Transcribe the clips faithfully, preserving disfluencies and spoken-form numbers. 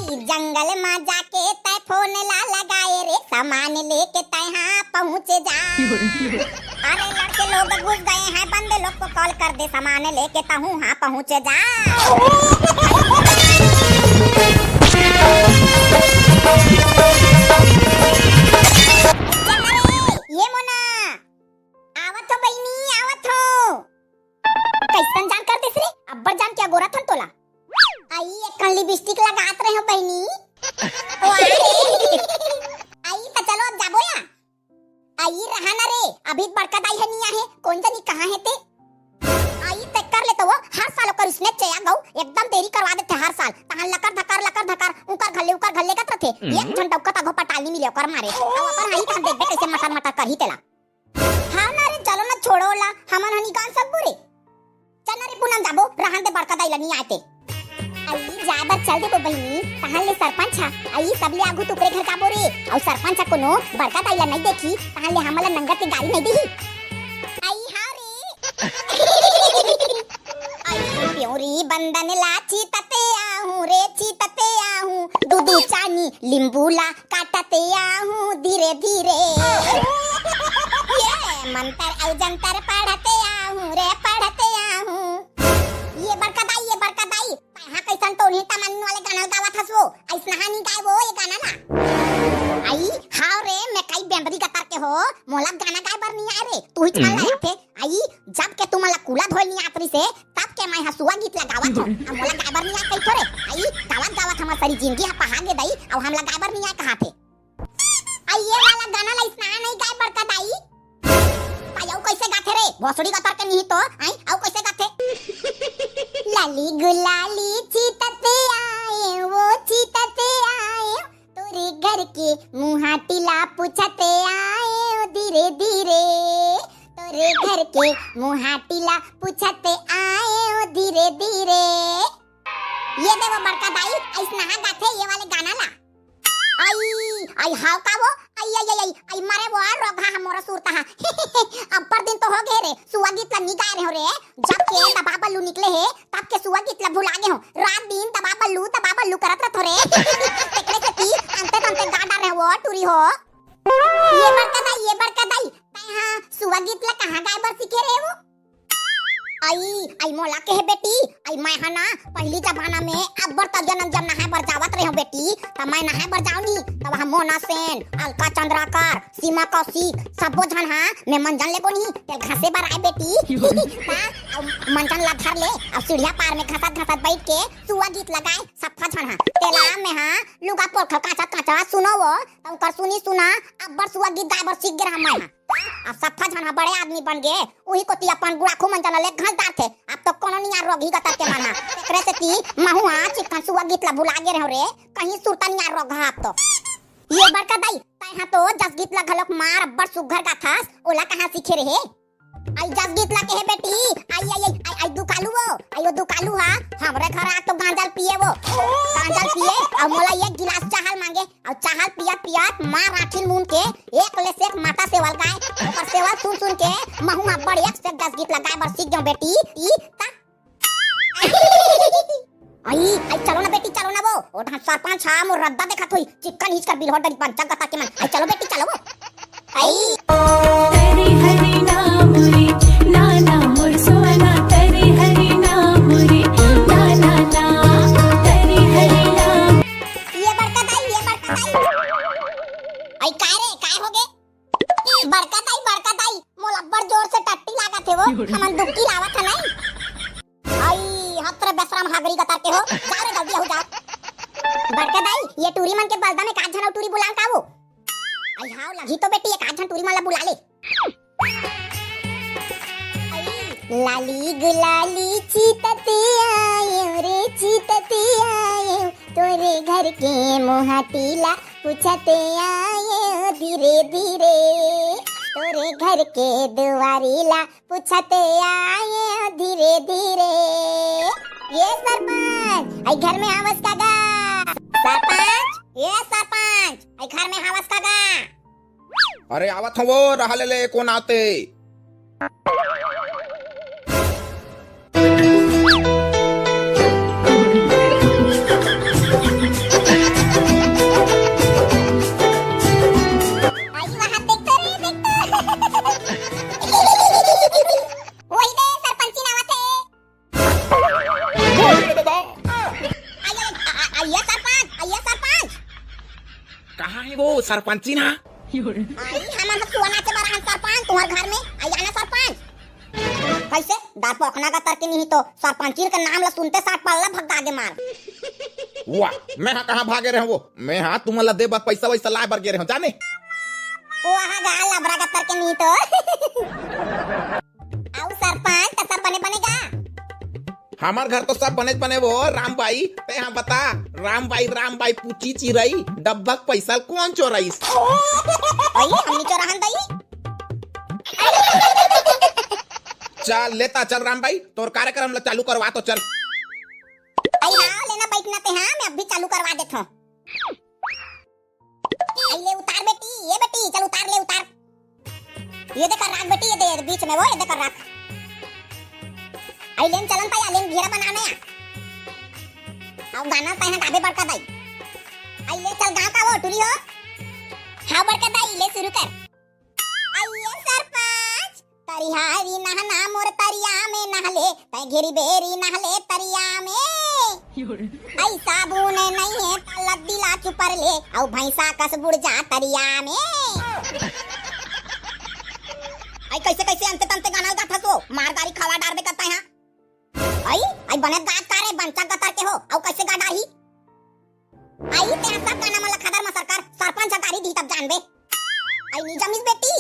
कि जंगल मा जाके तै फोन ला लगाए रे, सामान लेके तै हाँ पहुँच जा। अरे लड़के लोग घुस गए हैं, बंदे लोग को कॉल कर दे, सामान लेके तहूँ हाँ पहुँच जा। ये मोना, आवत हो बहिनी, आवत हो। कैसन जान कर दिस रे? अब्बड़ जान के अगोरत हन तोला। आई, एक कन लिपस्टिक लगात रहे हो बहिनी। ओ, अरे। आई, त चलो अब जाबो या। आई, रहा ना रे, अभी बड़का दाई ह नी आहे, कोन जनी कहाँ हे ते। आई, ते कर ले तो वो, हर साल ओकर स्नेक चया गऊ, एकदम देरी करवा देथे हर साल। तहान लकर धकर, लकर धकर, उकर घल्ले, उकर घल्ले गत रथे। हम्म। एक झन डौका तघो पटाल नी मिले ओकर मारे। अब अपन हाई तहान देखबे कैसे मटर मटर करही तेला। हाँ ना रे, चलो ना, छोड़ो ला, हमन हनी गान सब बुरे। चल ना रे पूनम, जाबो, रहन दे बड़का दाई ला नी आए ते। आई, जाए बर चल देबो बहिनी, तहान ले सरपंच हा, आई, सबले आगू तुकरे घर जाबो रे, अउ सरपंच हा कोनो बड़का दाई ला नहीं देखी, तहान ले हमन ला नंगर के गाली नहीं देही। आई, हाँ रे। आई, प्योरी बंदन ला चीतते आहूँ रे, चीतते आहूँ, दू दू चानी लींबू ला काटते आहूँ धीरे धीरे। ये मंतर अउ जंतर पढ़ते आहूँ रे, पढ़ते आहूँ। ये बड़का दाई, ये बड़का दाई, तैं हा कैसन टोनी तमन वाले गाना गावत हस वो? अइसना हा नी गाए वो ये गाना ला। आई, हाव रे, मैं कई बेंबरी गतर के हो, मोला गाना गाए बर नी आए रे, तू ही छान ला हम्म। आथे। आई, जब के तुमन ला कूला धोए नी आत रिसे, तब के मैं हा सुआ गीत ला गावत हूँ। अब मोला गाए बर नी आए कहिथो रे। आई, गावत गावत हमर सारी जिंदगी हा पहा गे दाई, अब हमला गाए बर नी आए कहाथे। आई, ये वाला गाना ला अइसना नहीं गाए बड़का दाई। आई, अउ कैसे गाथे रे? भोसड़ी गतर के नहीं तो, आई, अउ कैसे गाथे? लाली गुलाली चीतते आए, वो चीतते आए, तोरे घर के मुहाटी ला पूछते आए, ओ धीरे धीरे, तोरे घर के मुहाटी ला पूछते आए, ओ धीरे धीरे। ये दे वो बड़का दाई, अइसना हा गाथे ये वाले गाना ला। आई, आई हाव का वो? आई, आई, आई, आई, आई मारे वो रोगहा हा मोरा सुरता हा। अब्बड़ दिन तो हो गे रे, सुआ गीत ला नी गाए रहे हो रे। जब के दबा बल्लू निकले हे, तब के सुआ गीत ला भुला गे हो। रात दिन दबा बल्लू, दबा बल्लू करत रथो रे। तेकरे सेती अंते तंते गा डारे हो, टूरी हो। ये बड़का दाई, ये बड़का दाई, तैं हा सुआ गीत ला कहाँ गाए बर सीखे रहे वो? आई, आई मोला के हे बेटी, आई मैं हा ना पहिली जमाना में अब्बड़ तरिया नदिया नहाए बर जावत रहे हो बेटी, त मैं नहाए बर जाओ नी, तब हम मोना सेन, अलका चंद्राकर, सीमा कौशिक, सबो झन हा मैं मंजन लेबो नी, तेल घासे बर आए बेटी। ता, अउ मंजन ला धर ले, अउ सीढ़िया पार में घसत घसत बैठ के सुआ गीत लगाए, सफा झन हा, तेला में हा लुगा पोलखल काचत काचत सुनो वो, त उकर सुनी सुना, अब्बड़ सुआ गीत गाए बर सीख गे रहा मैं हा। अब सफा झन हा बड़े आदमी बन गे, उही कोती अपन गुड़ाखू मंजन ले घस डारथे। अब तो कोनो निया रोगही गतर के मन हा। तेकरे सेती महू हा चिक्कन सुआ गीत ला भुला गे रहो रे, कहीं सुरता निया रोगहा अब तो। ये बड़का दाई, तैं हा तो जस गीत ला घलोक मार अब्बड़ सुग्घर गाथस, ओला कहाँ सीखे रहे? आई जस गीत ला के हे बेटी, आई, आई, आई, आई, आई दुकालू वो, आई वो दुकालू हा, हमरे घर आ तो गांजल पिए वो, गांजल पिए, अउ मोला एक गिलास चाहल मांगे, अउ चाहल पियत पियत मार आठिन मुन के एक ले से एक माता सेवल गाए, ओकर सेवल सुन सुन के महू अब्बड़ एक से एक जस गीत ला गाए बर सीख गेंव बेटी। ई ता आई, आई चलो ना बेटी, चलो ना वो, ओ ढा सरपंच हा मोर रद्दा देखत होई, चिक्कन हिचकर बिलहो डरी पंचा गता के मन। आई चलो बेटी, चलो वो। आई। तरी हरी नाम रे, ना ना मोर सोना, तरी हरी नाम रे, ना ना ना, तरी हरी नाम। ये बड़का दाई, ये बड़का दाई। आई काय रे, काय हो गे? बड़का दाई, बड़का दाई, मोला अब्बड़ जोर से टट्टी लागत हे वो, हमन डुबकी लावत हन। आई, हत रे बेसरम हागरी गतर के हो, जा रे जल्दी आहू जा। बड़का दाई, ये टूरी मन के बलदा में एक आध झन अउ टूरी बुलान का वो? आई हाव, लगही तो बेटी, एक आध झन टूरी मन ला बुला ले। लाली गुलाली चीतते आए रे, चीतते आए, तोरे घर के मोहाटी ला पूछते आए धीरे धीरे, तोरे घर के दुआरी ला पूछते आए धीरे धीरे। ये सरपंच, आई घर में हावस का गा? सरपंच, ये सरपंच, आई घर में हावस का गा? अरे आवत हवो, रहा ले ले, कोन आते? ये सरपंच, ये सरपंच। कहाँ हे वो सरपंचिन हा? आई, हमन ह सुआ नाचे बर आन सरपंच, तुम्हर घर में। आई आना सरपंच। कइसे? डरपोकना गतर के नहीं तो सरपंचिन के नाम ला सुनते साथ पल्ला भगा गे मार। वाह, मैं हा कहाँ भागे रहेंव वो? मैं हा तुमन ला दे बर पैसा वैसा लाए बर गे रहेंव, जाने? वो हा गा लबरा गतर के नहीं तो। अउ सरपंच, त सब बने बने गा? हमर घर तो सब बनेच बने वो, राम बाई, तैं हा बता, राम बाई, राम बाई, पूछी चिरई, डब्बा के पैसा ल कोन चोरइस? अई, हमनी चोराहन दई? चल, लेता चल राम बाई, तोर कार्यक्रम ला चालू करवा तो चल। अई हाँ, लेना बैठना ते हाँ, मैं अभी चालू करवा देत हूँ। अई ले उतार बेटी, ये बेटी, चल उतार, ले उतार। ये दे कर राख बेटी, ये दे, ये दे बीच में वो, ये दे कर राख। अई लेन चलन पाया, लेन घेरा बनाने आ। अउ गाना तैं हा गाबे बड़का दाई। अई ले चल गाँव का वो टुरी हो। हाँ बड़का दाई, ले शुरू कर। अई ये सरपंच, तरिहारी नहना मोर तरिया में नहले, तैं घेरी बेरी नहले तरिया में। अई साबुन नहीं हे त लद्दी ला चुपर ले, अउ भैंसा कस बुड़ जा तरिया में। अई कइसे कइसे अंते तंते गाना गाथस वो, मार गारी खवा डारबे करता है। अई, अई बने गात का रे, बंचा गतर के हो, अउ कइसे गा डारही? अई, तैं सब गाना मन ला खदर मसर कर, सरपंच ह गारी दी तब जानबे। अई, नी जमिस बेटी।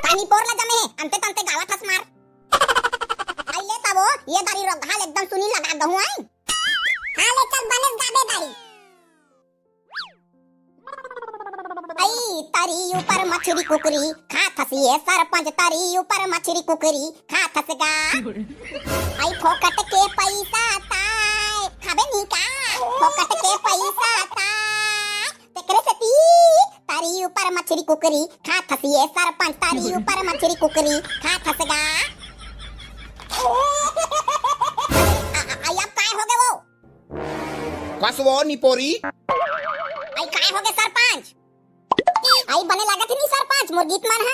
कानी पोर ला जमे हे, अंते तंते गावत हस मार। अई, ले तब वो, ये दारी रोगहा ल एकदम सुनी लगा दहूँ, अई। हाँ, ले चल, बने गाबे दारी। अई, तरी ऊपर मछरी कुकरी, खाथस ये सरपंच, तरी ऊपर मछरी कुकरी, खाथस गा। अई, फोकट के पैसा ताय, खाबे नहीं का? फोकट के पैसा ताय, तेकरे सेती तरी ऊपर मछरी कुकरी, खाथस ये सरपंच, तरी ऊपर मछरी कुकरी, खाथस गा। अ-, अ-, अई, अब काय होगे वो? कस वो निपोरी? अई, काय होगे सरपंच? अई, बने लागत हे नी सरपंच, मोर गीत मन ह?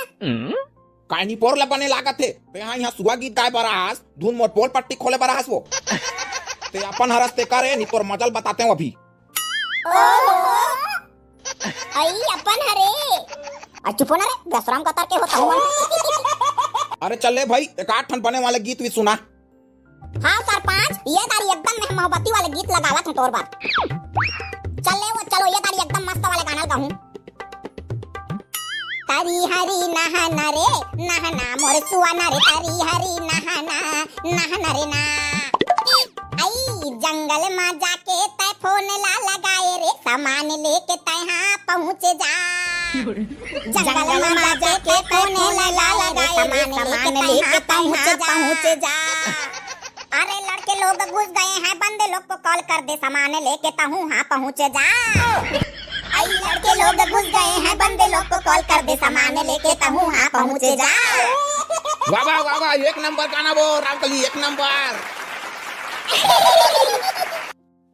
काय निपोर ला बने लागत हे? तैं हा इहाँ सुआ गीत गाए बर आहस, धुन मोर पोल पट्टी खोले बर आहस वो। तैं अपन हरस ते करे, नी तोर मजा ल बतातेंव अभी। ओहो। अई, अपन हरे। अई, चुप हो ना रे, बेसरम कतर के होता हूँ। अरे चल ले भाई, एक आध ठन बने वाले गीत भी सुना। हाँ सरपंच, ये दारी एकदम मैं मोहब्बती वाले गीत लगावत हूँ तोर बर। चल ले वो, चलो ये दारी एकदम मस्त वाले गाना गाहूँ। तरी हरी नहाना रे, नहाना मोर सुआना रे, तरी हरी नहाना, नहाना रे ना। अई जंगल मा जाके तै फोन ला लगाए रे, सामान लेके तै हाँ पहुँच जा। जंगल मा जाके तै फोन ला लगाए रे, सामान लेके तै हाँ पहुँच जा, पहुँच जा। अरे लड़के लोग घुस गए हैं, बंदे लोग को कॉल कर दे, सामान लेके तहूँ हाँ पहुँच जा। अरे लड़के लोग घुस गए हैं, बंदे लोग को कॉल कर दे, सामान लेके तहूँ हाँ पहुँच जा। वाह, वाह, वाह, वाह, एक नंबर गाना वो, रामकली, एक नंबर।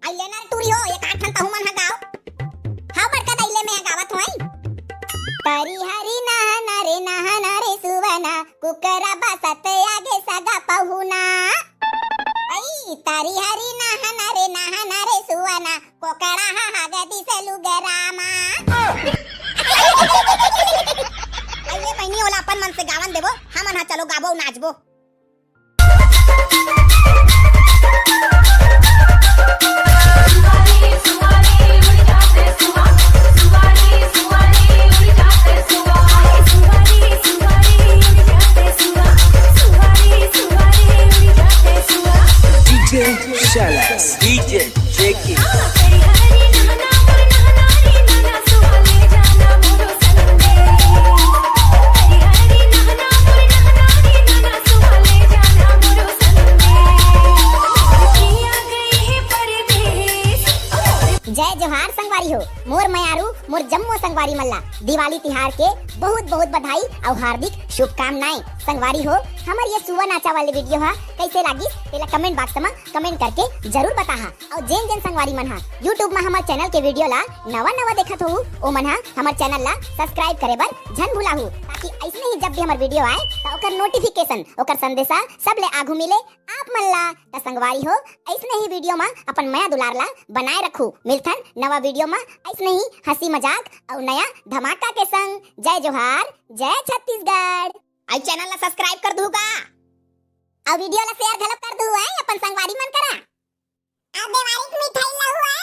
अई ले ना रे टूरी हो, एक आध ठन तहूँ मन ह गाव। हाँ, बड़का दाई ले मैं गावत हों। तरी हरी नहाना रे, नहाना रे सुवना, कुकरा बसत आगे सगा पहुना। अई, तरी हरी नहाना रे, नहाना रे सुवना, कोकड़ा हा हाग दिसे लुगरा मा। अई ले बहिनी, ओला अपन मन से गावन देबो, हमन हा चलो गाबो, नाचबो। DJ Shalas, DJ Jackie. जय जोहार संगवारी हो, मोर मयारू, मोर जम्मो संगवारी मन ला दिवाली तिहार के बहुत बहुत बधाई अउ हार्दिक शुभकामनाएं। संगवारी हो, हमर ये सुआ नाचा वाले video हा कइसे लागिस, तेला comment box मा comment करके जरूर बताहा। अउ जेन जेन संगवारी मन हा YouTube मा हमर channel के video ला नवा नवा देखत हो, ओ मन हा हमर channel ला subscribe करे बर झन भुलाहू। कि अइसने ही जब भी हमर video आए, त ओकर notification, ओकर संदेशा सबले आगू मिले आप मन ला। त संगवारी हो, अइसने ही video म अपन मया दुलार ला बनाए रखू। मिलथन नवा video म अइसने ही हंसी मजाक अउ नया धमाका के संग। जय जोहार, जय छत्तीसगढ़। अउ channel ला subscribe कर दू का? अउ video ला share घलो कर दू, आए अपन संगवारी मन करा। अब देवारी के मिठाई लहू